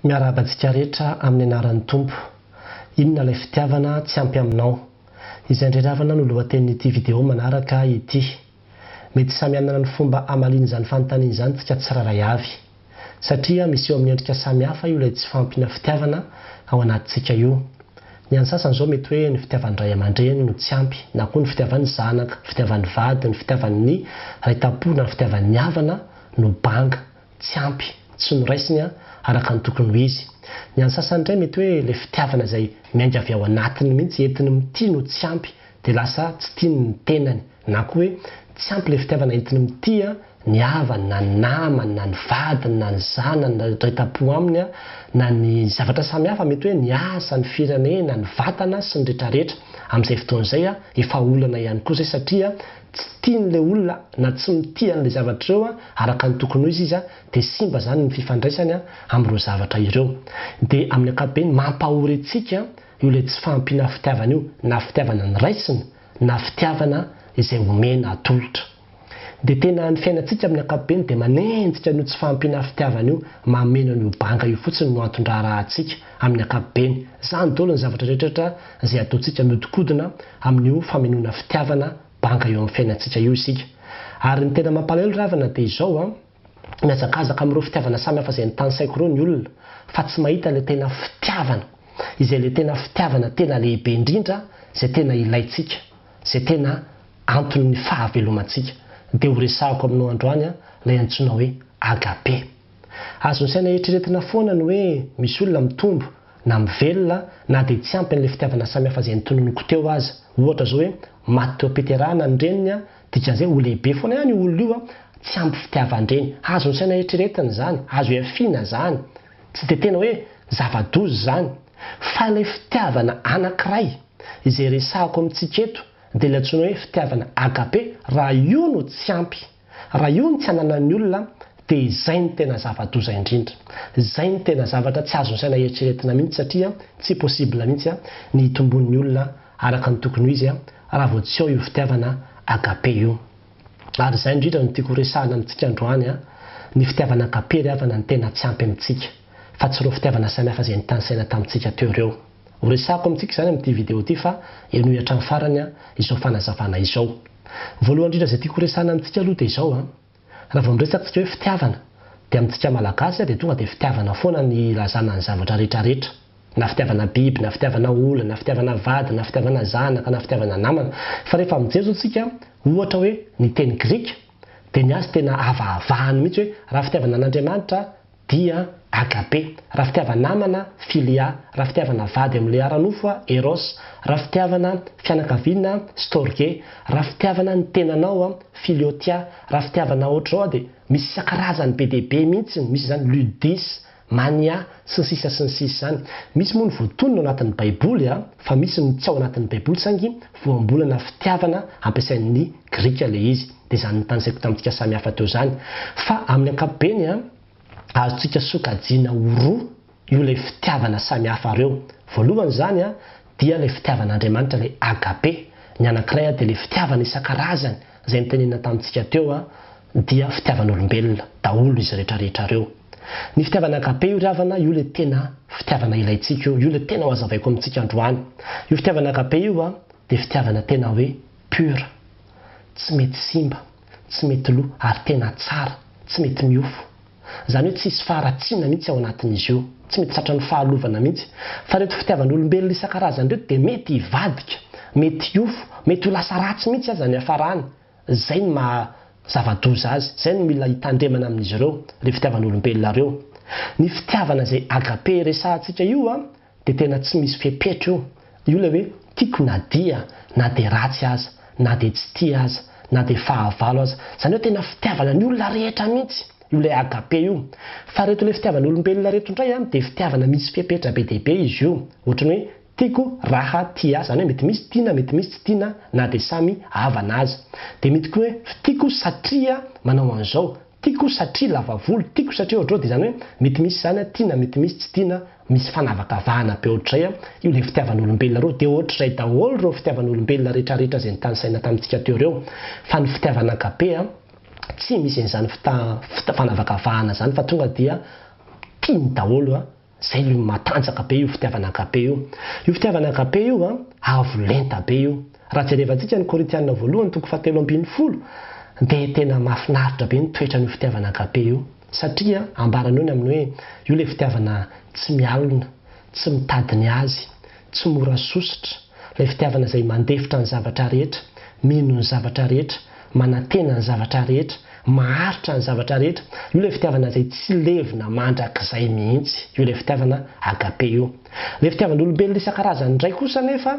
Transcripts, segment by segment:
Miarahaba antsika rehetra amin'ny anaran'ny Tompo. Inona ilay fitiavana tsy ampy aminao? Izay indray ravana no lohatenin'ity video manaraka ity. Mety samy hanana ny fomba hamaliana izany fanontaniana izany tsika tsirairay avy. Satria miseho amin'ny endrika samihafa io ilay tsy fahampiana fitiavana ao anatintsika io. Ny an'ny sasany izao mety hoe ny fitiavan'ny ray aman-dreny no tsy ampy, na koa ny fitiavan'ny zanaka, fitiavan'ny vady, ny fitiavan'ny ray tam-po na ny fitiavan'ny havana no banga. tsy ampy, tsy noraisiny araka ny tokony ho izy. Ny an'ny sasany indray mety hoe ilay fitiavana izay miainga avy ao anatiny mihitsy, entiny mitia no tsy ampy dia lasa tsy tiany ny tenany, na koa hoe tsy ampy ilay fitiavana entiny mitia ny havany na ny namany na ny vadiny na ny zanany na iray tam-po aminy na ny zavatra samihafa mety hoe ny asa, ny firenena, ny vatana sy ny retraretra. Amin'izay fotoana izay efa olana ihany koa izay satria tsy tian'ilay olona na tsy mitia an'ilay zavatra ireo araka ny tokony ho izy izy dia simba izany ny fifandraisany amin'ireo zavatra ireo. Dia amin'ny ankapobeny mampahory antsika io ilay tsy fahampiana fitiavana io na fitiavana ny raisina na fitiavana izay omena atolotra. Dia tena ny fiainantsika amin'ny ankapobeny dia manenjika an'io tsy fahampiana fitiavana io, mameno an'io banga io fotsiny no anton-draharahantsika amin'ny ankapobeny. Izany daholo ny zavatra rehetra izay ataontsika mihodinkodina amin'io famenoana fitiavana banga eo amin'ny fiainantsika io isika. Ary ny tena mampalahelo ry havana dia izao an, mihazakazaka amin'ireo fitiavana samihafa izay notanisaiko ireo ny olona fa tsy mahita ilay tena fitiavana, izay ilay tena fitiavana tena lehibe indrindra izay tena ilaintsika, izay tena anton'ny fahavelomantsika. Dia ho resahako aminao androany ilay antsoina hoe agape. Azon'ny saina eritreretina foana ny hoe misy olona mitombo na mivelona na dia tsy ampy an'ilay fitiavana samihafa izay notononiko teo aza. Ohatra izao hoe maty teo am-piterahana ny reniny an, dikan'izay ho lehibe foana ihany io olona io an, tsy ampy fitiavan-dreny. Azon'ny saina eritreretina izany, azo ihafiana izany. Tsy dia tena hoe zava-doza izany. Fa ilay fitiavana anankiray izay resahako amintsika eto dia ilay antsoina hoe fitiavana agape, raha io no tsy ampy. Raha io no tsy ananan'ny olona dia izay no tena zava-doza indrindra. Izay no tena zavatra tsy azon'ny saina eritreretina mihitsy satria tsy possible mihitsy ny hitomboan'ny olona araka ny tokony ho izy raha vao tsy ao io fitiavana agape io. Ary izay indrindra no tiako horesahana amintsika androany, ny fitiavana agape ry havana no tena tsy ampy amintsika fa tsy ireo fitiavana samihafa izay notanisaina tamintsika teo ireo. Horesahako amintsika izany amin'ity video ity fa henoy hatramin'ny farany izao fanazavana izao. Voalohany indrindra izay tiako horesahana amintsika aloha dia izao an, raha vao miresaka tsika hoe fitiavana dia amintsika malagasy dia tonga dia fitiavana foana ny ilazana ny zavatra rehetra rehetra, na fitiavana biby, na fitiavana olona, na fitiavana vady, na fitiavana zanaka, na fitiavana namana. Fa rehefa mijery zao tsika ohatra hoe ny teny grika dia ny azy tena avahavahany mihitsy hoe raha fitiavana an'Andriamanitra dia agape, raha fitiava-namana, philia, raha fitiavana vady amin'ilay ara-nofo, eros, raha fitiavana fianakaviana, storge, raha fitiavana ny tenanao, philiotia, raha fitiavana ohatr'izao dia misy isan-karazany be dia be mihitsy, misy izany ludis, mania, sy ny sisa sy ny sisa izany. Misy moa ny voatonona ao anatin'ny baiboly fa misy ny tsy ao anatin'ny baiboly saingy voambolana fitiavana ampiasain'ny grika ilay izy. Dia izany notanisaiko tamintsika samihafa teo izany. Fa amin'ny ankapobeny, azontsika sokajiana ho roa io ilay fitiavana samihafa ireo. Voalohany izany dia ilay fitiavan'Andriamanitra, ilay agape. Ny anankiray dia ilay fitiavana isan-karazany izay notenenina tamintsika teo dia fitiavan'olombelona daholo izy rehetra rehetra ireo. Ny fitiavana agape io ry havana, io ilay tena fitiavana ilaintsika io, io ilay tena ho hazavaiko amintsika androany. Io fitiavana agape io dia fitiavana tena hoe pure. Tsy mety simba, tsy mety lo ary tena tsara, tsy mety miofo. Izany hoe tsisy faharatsiana mihitsy ao anatin'izy io. Tsy mety tratran'ny fahalovana mihitsy. Fa ireto fitiavan'olombelona isan-karazany ireto dia mety hivadika, mety hiofo, mety ho lasa ratsy mihitsy aza ny hiafarany. Izay no maha zava-doza azy. Izay no mila hitandremana amin'izy ireo, ireo fitiavan'olombelona ireo. Ny fitiavana izay agape resahantsika io an, dia tena tsy misy fepetra io. Io ilay hoe tiako na dia, na dia ratsy aza, na dia tsy tia aza, na dia fahavalo aza. Izany hoe tena fitiavana ny olona rehetra mihitsy io ilay agape io. Fa ireto ilay fitiavan'olombelona ireto indray an, dia fitiavana misy fepetra be dia be izy io. Ohatran'ny hoe tiako raha tia ahy, izany hoe mety misy tiana, mety misy tsy tiana na dia samy havana aza. Dia mety koa hoe tiako satria manao an'izao, Tiako satria lava volo, tiako satria ohatr'izao dia izany hoe mety misy izany an, tiana mety misy tsy tiana, misy fanavakavahana be ohatr'izay an, io ilay fitiavan'olombelona ireo, dia ohatr'izay daholo ireo fitiavan'olombelona rehetrarehetra izay notanisaina tamintsika teo ireo, fa ny fitiavana agape an, tsy misy an'izany fita fanavakavahana izany fa tonga dia tiany daholo an. Izay no matanjaka be io fitiavana agape io. Io fitiavana agape io an, avo lenta be io. Raha jerevantsika ny Korintiana voalohany toko fahatelo ambin'ny folo dia tena mahafinaritra be ny toetran'io fitiavana agape io. Satria ambarany eo ny amin'ny hoe io ilay fitiavana tsy mialona, tsy mitady ny azy, tsy mora sosotra, ilay fitiavana izay mandefitra ny zavatra rehetra, mino ny zavatra rehetra, manantena ny zavatra rehetra, maharitra ny zavatra rehetra. Io ilay fitiavana izay tsy levona mandrakizay mihitsy. Io ilay fitiavana agape io. Ilay fitiavan'olombelona isan-karazany indray kosa anefa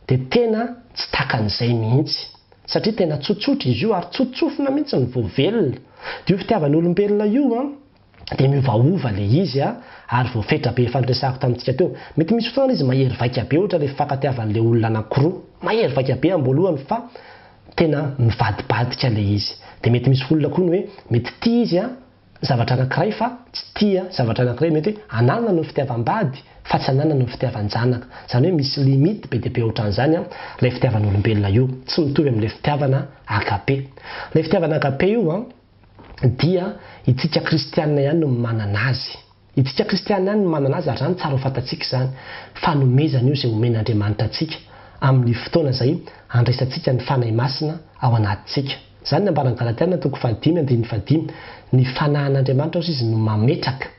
dia tena tsy takan'izay mihitsy. Satria tena tsotsotra izy io ary tsotsofina mihitsy ny vao velona. Dia io fitiavan'olombelona io an, dia miovaova ilay izy an, ary voafetra be efa niresahako tamintsika teo. Mety misy fotoana izy mahery vaika be ohatra ilay fifankatiavan'ilay olona anankiroa. Mahery vaika be am-boalohany fa tena mivadibadika ilay izy. Dia mety misy olona koa ny hoe mety tia izy an, zavatra anankiray fa tsy tia zavatra anankiray, mety hoe ananana noho ny fitiavam-bady fa tsy ananana noho ny fitiavan-janaka. Izany hoe misy limite be dia be ohatran'izany an, ilay fitiavan'olombelona io. Tsy mitovy amin'ilay fitiavana agape. Ilay fitiavana agape io an, dia itsika kristianina ihany no manana azy. Itsika kristianina ihany no manana azy ary izany tsara ho fantatsika izany. Fanomezana io izay omen'Andriamanitra antsika amin'ny fotoana izay andraisantsika ny Fanahy Masina ao anatintsika. Izany ny ambaran'ny Galatiana toko fahadimy andininy fahadimy. Ny Fanahin'Andriamanitra hozy izy no mametraka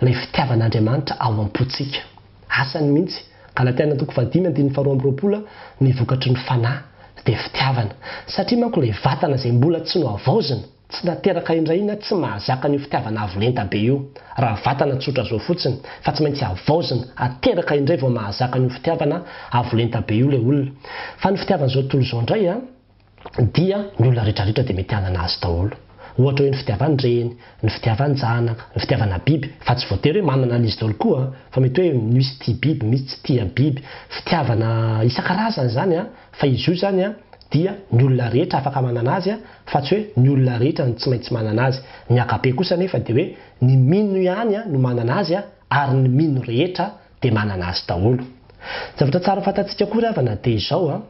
ilay fitiavan'Andriamanitra ao am-pontsika. Asany mihitsy. Galatiana toko fahadimy andininy faharoa amby roapolo Ny vokatry ny Fanahy dia fitiavana. Satria manko ilay vatana izay mbola tsy nohavaozina, tsy nateraka indray iny tsy mahazaka an'io fitiavana avo lenta be io, raha vatana tsotra zao fotsiny, fa tsy maintsy havaozina, ateraka indray vao mahazaka an'io fitiavana avo lenta be io ilay olona. Fa ny fitiavan'izao tontolo izao indray an, dia ny olona rehetra rehetra dia mety hanana azy daholo. Ohatra hoe ny fitiavan-dreny, ny fitiavan-janaka, ny fitiavana biby, fa tsy voatery hoe manana an'izy daholo koa an, fa mety hoe misy tia biby, misy tsy tia biby, fitiavana isan-karazany izany an, fa izy io izany an dia ny olona rehetra afaka manana azy an, fa tsy hoe ny olona rehetra no tsy maintsy manana azy. Ny agape kosa anefa dia hoe ny mino ihany an no manana azy an, ary ny mino rehetra dia manana azy daholo. Zavatra tsara fantatsika koa ry havana dia izao an,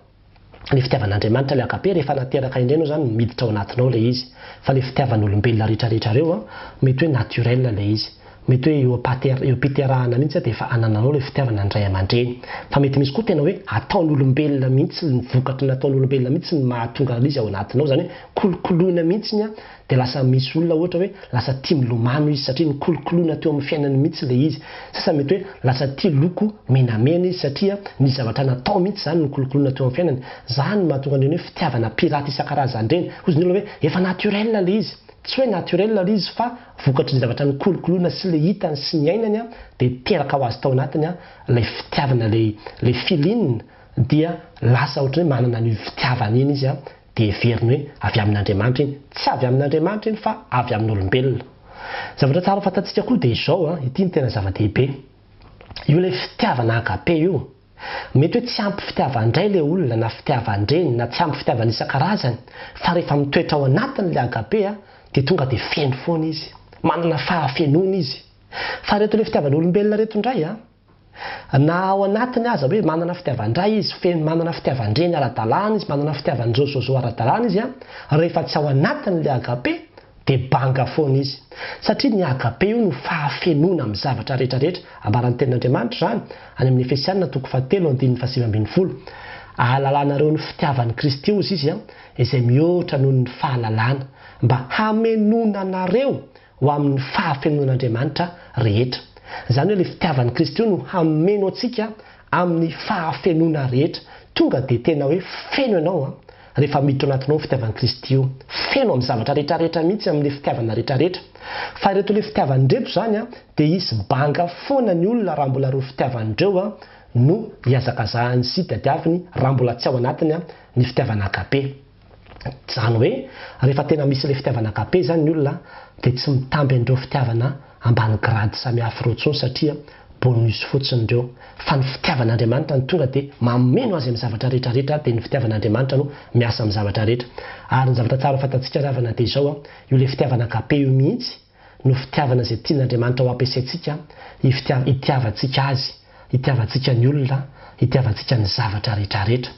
Ilay fitiavan'Andriamanitra ilay agape rehefa nateraka indray ianao izany miditra ao anatinao ilay izy. Fa ilay fitiavan'olombelona rehetra rehetra ireo an, mety hoe naturel ilay izy. Mety hoe eo am-pater- eo am-piterahana mihitsy dia efa anananao ilay fitiavana ny ray aman-dreny. Fa mety misy koa tena hoe ataon'olombelona mihitsy ny vokatry ny nataon'olombelona mihitsy ny mahatonga an'ilay izy ao anatinao. Izany hoe kolokoloina mihitsy an, Dia lasa misy olona ohatra hoe lasa tia milomano izy satria nikolokoloina teo amin'ny fiainany mihitsy ilay izy. Sasany mety hoe lasa tia loko menamena izy satria nisy zavatra natao mihitsy izany nikolokoloina teo amin'ny fiainany. Izany no mahatonga an'ireny hoe fitiavana piraty isan-karazany ireny. Hozy ny olona hoe efa naturel ilay izy. Tsy hoe naturel ilay izy fa vokatry ny zavatra nikolokoloina sy ilay hitany sy niainany dia teraka ho azy tao anatiny ilay fitiavana ilay ilay feeling dia lasa ohatran'ny hoe manana an'io fitiavana iny izy dia heveriny hoe avy amin'Andriamanitra iny. Tsy avy amin'Andriamanitra iny fa avy amin'olombelona. Zavatra tsara fantatsika koa dia izao an, ity no tena zava-dehibe. Io ilay fitiavana agape io. Mety hoe tsy ampy fitiavan-dray ilay olona na fitiavan-dreny na tsy ampy fitiavana isan-karazany fa rehefa mitoetra ao anatiny ilay agape dia tonga dia feno foana izy. Manana fahafenoana izy. Fa ireto ilay fitiavan'olombelona ireto indray an, Na ao anatiny aza hoe manana fitiavan-dray izy, feno manana fitiavan-dreny ara-dalàna izy, manana fitiavan-dReo Zozo ara-dalàna izy an, rehefa tsy ao anatiny ilay agape dia banga foana izy. Satria ny agape io no fahafenoana amin'ny zavatra rehetra rehetra. Ambaran'ny Tenin'Andriamanitra izany any amin'ny Efesiana toko fahatelo andininy fahasivy ambin'ny folo. Ahalalanareo ny fitiavan'i Kristy hozy izy an, izay mihoatra noho ny fahalalana, mba hamenoana anareo ho amin'ny fahafenoan'Andriamanitra rehetra. Izany hoe ilay fitiavan'i Kristy io no hameno antsika amin'ny fahafenoana rehetra. Tonga dia tena hoe feno ianao an, rehefa miditra ao anatinao ny fitiavan'i Kristy io. Feno amin'ny zavatra rehetra rehetra mihitsy, amin'ilay fitiavana rehetra rehetra. Fa ireto ilay fitiavana ireto izany an, dia hisy banga foana ny olona raha mbola ireo fitiavana ireo an no ihazakazahany sy tadiaviny raha mbola tsy ao anatiny an ny fitiavana agape. Izany hoe rehefa tena misy ilay fitiavana agape izany ny olona dia tsy mitamby an'ireo fitiavana ambany grade samihafa ireo intsony satria bonus fotsiny ireo fa ny fitiavan'Andriamanitra no tonga dia mameno azy amin'ny zavatra rehetra rehetra dia ny fitiavan'Andriamanitra no miasa amin'ny zavatra rehetra. Ary ny zavatra tsara fantatsika ry havana dia izao an, io ilay fitiavana agape io mihitsy no fitiavana izay tian'Andriamanitra ho ampiasaintsika hitiavantsika Azy, hitiavantsika ny olona, hitiavantsika ny zavatra rehetrarehetra.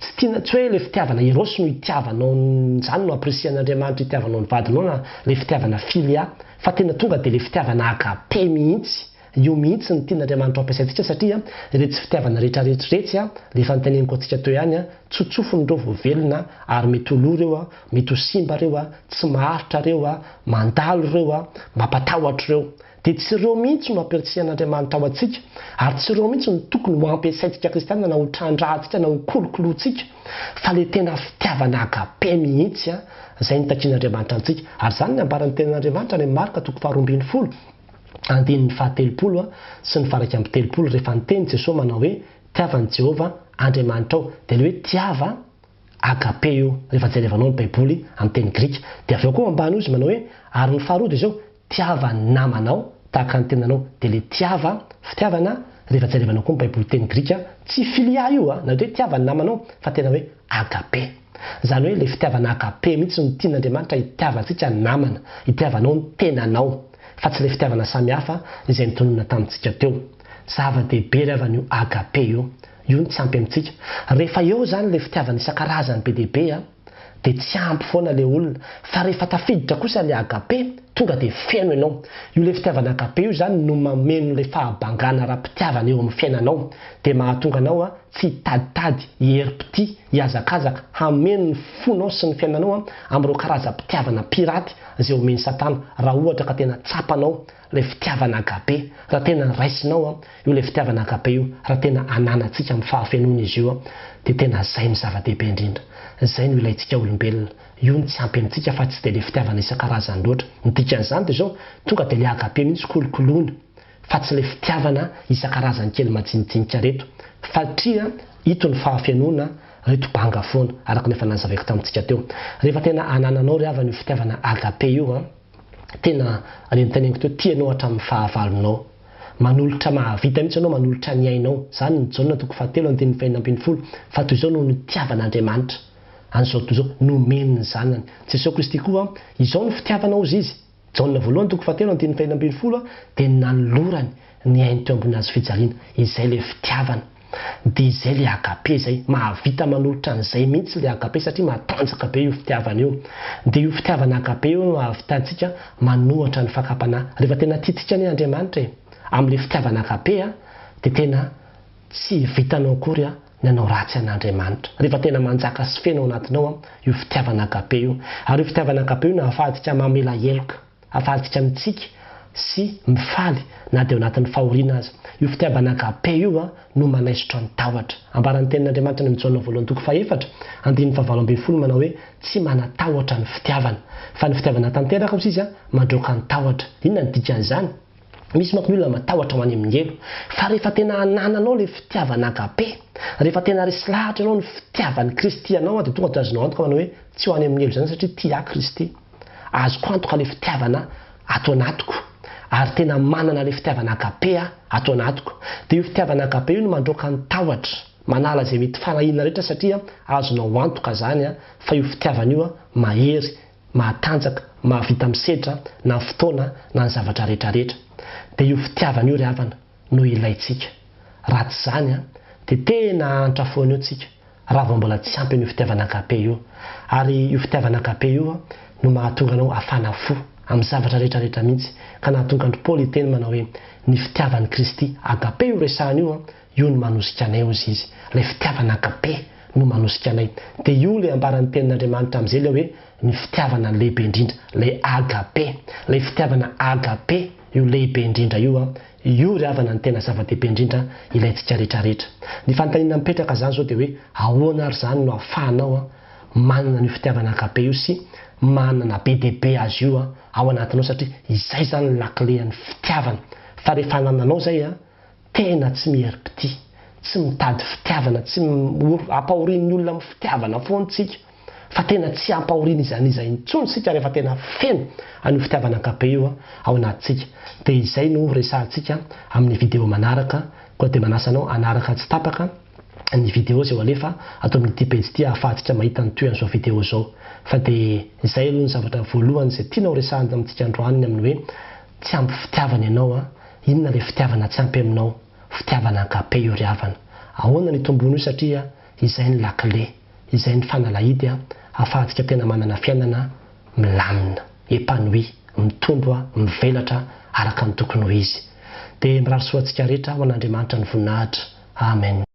Tsy tiana, tsy hoe ilay fitiavana eros no hitiavanao ny, izany no ampirisihan'Andriamanitra hitiavanao ny vadinao na ilay fitiavana philia, fa tena tonga dia ilay fitiavana agape mihitsy. Io mihitsy no tian'Andriamanitra ho ampiasaintsika satria iretsy fitiavana rehetra rehetra iretsy le efa noteneniko antsika teo ihany, tsotsofiny ireo vao velona ary mety ho lo ireo, mety ho simba ireo, tsy maharitra ireo, mandalo ireo, mampatahotra ireo. Dia tsy ireo mihitsy no ampiantsian'Andriamanitra ho antsika ary tsy ireo mihitsy no tokony ho ampiasaintsika kristiana na ho trandrahantsika na ho kolokolointsika fa le tena fitiavana agape mihitsy izay no takian'Andriamanitra antsika ary izany ny ambaran'ny tenin'Andriamanitra any amin'ny Marka toko faharoambinifolo andininy fahatelopolo sy ny faha 31 rehefa niteny Jesoa manao hoe tiava an'i Jehovah Andriamanitrao dia le hoe tiava agape io rehefa jerevanao ny baiboly amin'ny teny grika dia avy eo koa ambany io izy manao hoe ary ny faharoa dia izao tiava ny namanao tahaka ny tenanao dia le tiava fitiavana rehefa jerevanao koa ny baiboly teny grika tsy filia io a na hoe tiava ny namanao fa tena hoe agape izany hoe le fitiavana agape mihitsy no tian'Andriamanitra hitiavantsika ny namana hitiavanao ny tenanao fa tsy le fitiavana samihafa izay notononina tamintsika teo zava-dehibe ry havana io agape io io no tsy ampy amintsika rehefa eo izany le fitiavana isan-karazany be dia be a dia tsy ampy foana le olona fa rehefa tafiditra kosa le agape tonga dia feno ianao. Io le fitiavana agape io zany no mameno le fahabangana ara-pitiavana eo amin'ny fiainanao dia mahatonga anao tsy hitaditady, hiherim-pitia, hihazakazaka, hameno ny fonao sy ny fiainanao amin'ireo karazam-pitiavana piraty izay omen'i satana raha ohatra ka tena tsapanao ilay fitiavana agape, raha tena raisinao io ilay fitiavana agape io, raha tena ananantsika amin'ny fahafenoana izy io dia tena izay no zava-dehibe indrindra. Izay no ilaintsika olombelona. Io no tsy ampy amintsika fa tsy dia ilay fitiavana isan-karazany loatra. Ny dikan'izany dia izao, tonga dia ilay agape mihitsy kolokoloina fa tsy ilay fitiavana isan-karazany kely majinijinika ireto. Fatria ito ny fahafenoana, ireto banga foana, araka ny efa nazavaiko tamintsika teo. Rehefa tena anananao ry havana io fitiavana agape io an, tena le noteneniko teo, tia anao hatramin'ny fahavalonao. Manolotra mahavita mihitsy ianao manolotra ny ainao. Izany ny Jaona toko fahatelo andininy fahenina ambinifolo, fa toy izao no nitiavan'Andriamanitra an'izao tontolo izao, nomeny ny Zanany. Jesoa Kristy koa, izao no fitiavana hozy Izy, Jaona voalohany toko fahatelo andininy fahenina ambinifolo, dia ny nanolorany ny ainy teo ambony hazo fijaliana. Izay ilay fitiavana. Dia izay ilay agape izay. Mahavita manolotra an'izay mihitsy ilay agape satria matanjaka be io fitiavana io. Dia io fitiavana agape io no ahavitantsika manohatra ny fakam-panahy. Rehefa tena tiantsika anie Andriamanitra e, amin'ilay fitiavana agape a, dia tena tsy vitanao akory a ny hanao ratsy an'Andriamanitra. Rehefa tena manjaka sy feno ao anatinao io fitiavana agape io. Ary io fitiavana agape io no ahafahantsika mamela heloka. Ahafahantsika mitsiky sy mifaly na dia ao anatin'ny fahoriana aza. Io fitiavana agape io no manaisotra ny tahotra. Ambaran'ny Tenin'Andriamanitra any amin'ny Jaona voalohany toko fahefatra, andininy fahavalo ambinifolo manao hoe, Tsy manatahotra ny fitiavana. Fa ny fitiavana tanteraka, hoy izy, mandroaka ny tahotra. Inona no dikan'izany? Misy manko ny olona matahotra ho any amin'ny helo. Fa rehefa tena anananao ilay fitiavana agape, rehefa tena resy lahatra ianao ny fitiavan'i Kristy anao, dia tonga dia azonao antoka manao hoe, Tsy ho any amin'ny helo izany satria tia ahy Kristy. Azoko antoka ilay fitiavana ato anatiko ary tena manana ilay fitiavana agape aho ato anatiko. Dia io fitiavana agape io no mandroaka ny tahotra, manala izay mety fanahiana rehetra satria azonao antoka izany fa io fitiavana io mahery, mahatanjaka, mahavita misedra na ny fotoana na ny zavatra rehetra rehetra. Dia io fitiavana io ry havana no ilaintsika. Raha tsy izany dia tena hahantra foana eo tsika. raha vao mbola tsy ampy an'io fitiavana agape io. Ary io fitiavana agape io no mahatonga anao hafana fo amin'ny zavatra rehetra rehetra mihitsy. Ka nahatonga an-dry Paoly hiteny manao hoe, ny fitiavan'i Kristy, agape io resahana io an, io no manosika anay hozy izy. Ilay fitiavana agape no manosika anay. Dia io ilay ambaran'ny tenin'Andriamanitra amin'izay ilay hoe ny fitiavana lehibe indrindra, ilay agape. Ilay fitiavana agape io lehibe indrindra io an, Io ry havana no tena zava-dehibe indrindra ilaintsika rehetra rehetra. Ny fanontaniana mipetraka izany izao dia hoe ahoana ary izany no ahafahanao manana an'io fitiavana agape io sy manana be dia be azy io ao anatinao satria izay izany ny lakile an'ny fitiavana fa rehefa anananao izay tena tsy mierim-pitia, tsy mitady fitiavana, tsy ampahorian'ny olona amin'ny fitiavana foana isika. Fa tena tsy ampahoriana iza n'iza intsony isika rehefa tena feno an'io fitiavana agape io ao anatintsika. Dia izay no resahantsika amin'ny video manaraka, koa dia manasa anao hanaraka tsy tapaka ny video izay ho alefa ato amin'ity pejy ity ahafahantsika mahita ny tohin'izao video izao. Fa dia izay aloha ny zavatra voalohany izay tiana ho resahana amintsika androany ny amin'ny hoe tsy ampy fitiavana ianao an! Inona ilay fitiavana tsy ampy aminao? Fitiavana agape io ry havana. Ahoana no hitomboana io satria izay ny lakile. Izay ny fanalahidy ahafahantsika tena manana fiainana milamina, épanoui, mitombo, mivelatra araka ny tokony ho izy. Dia mirary soa antsika rehetra ho an'Andriamanitra ny voninahitra. Amen.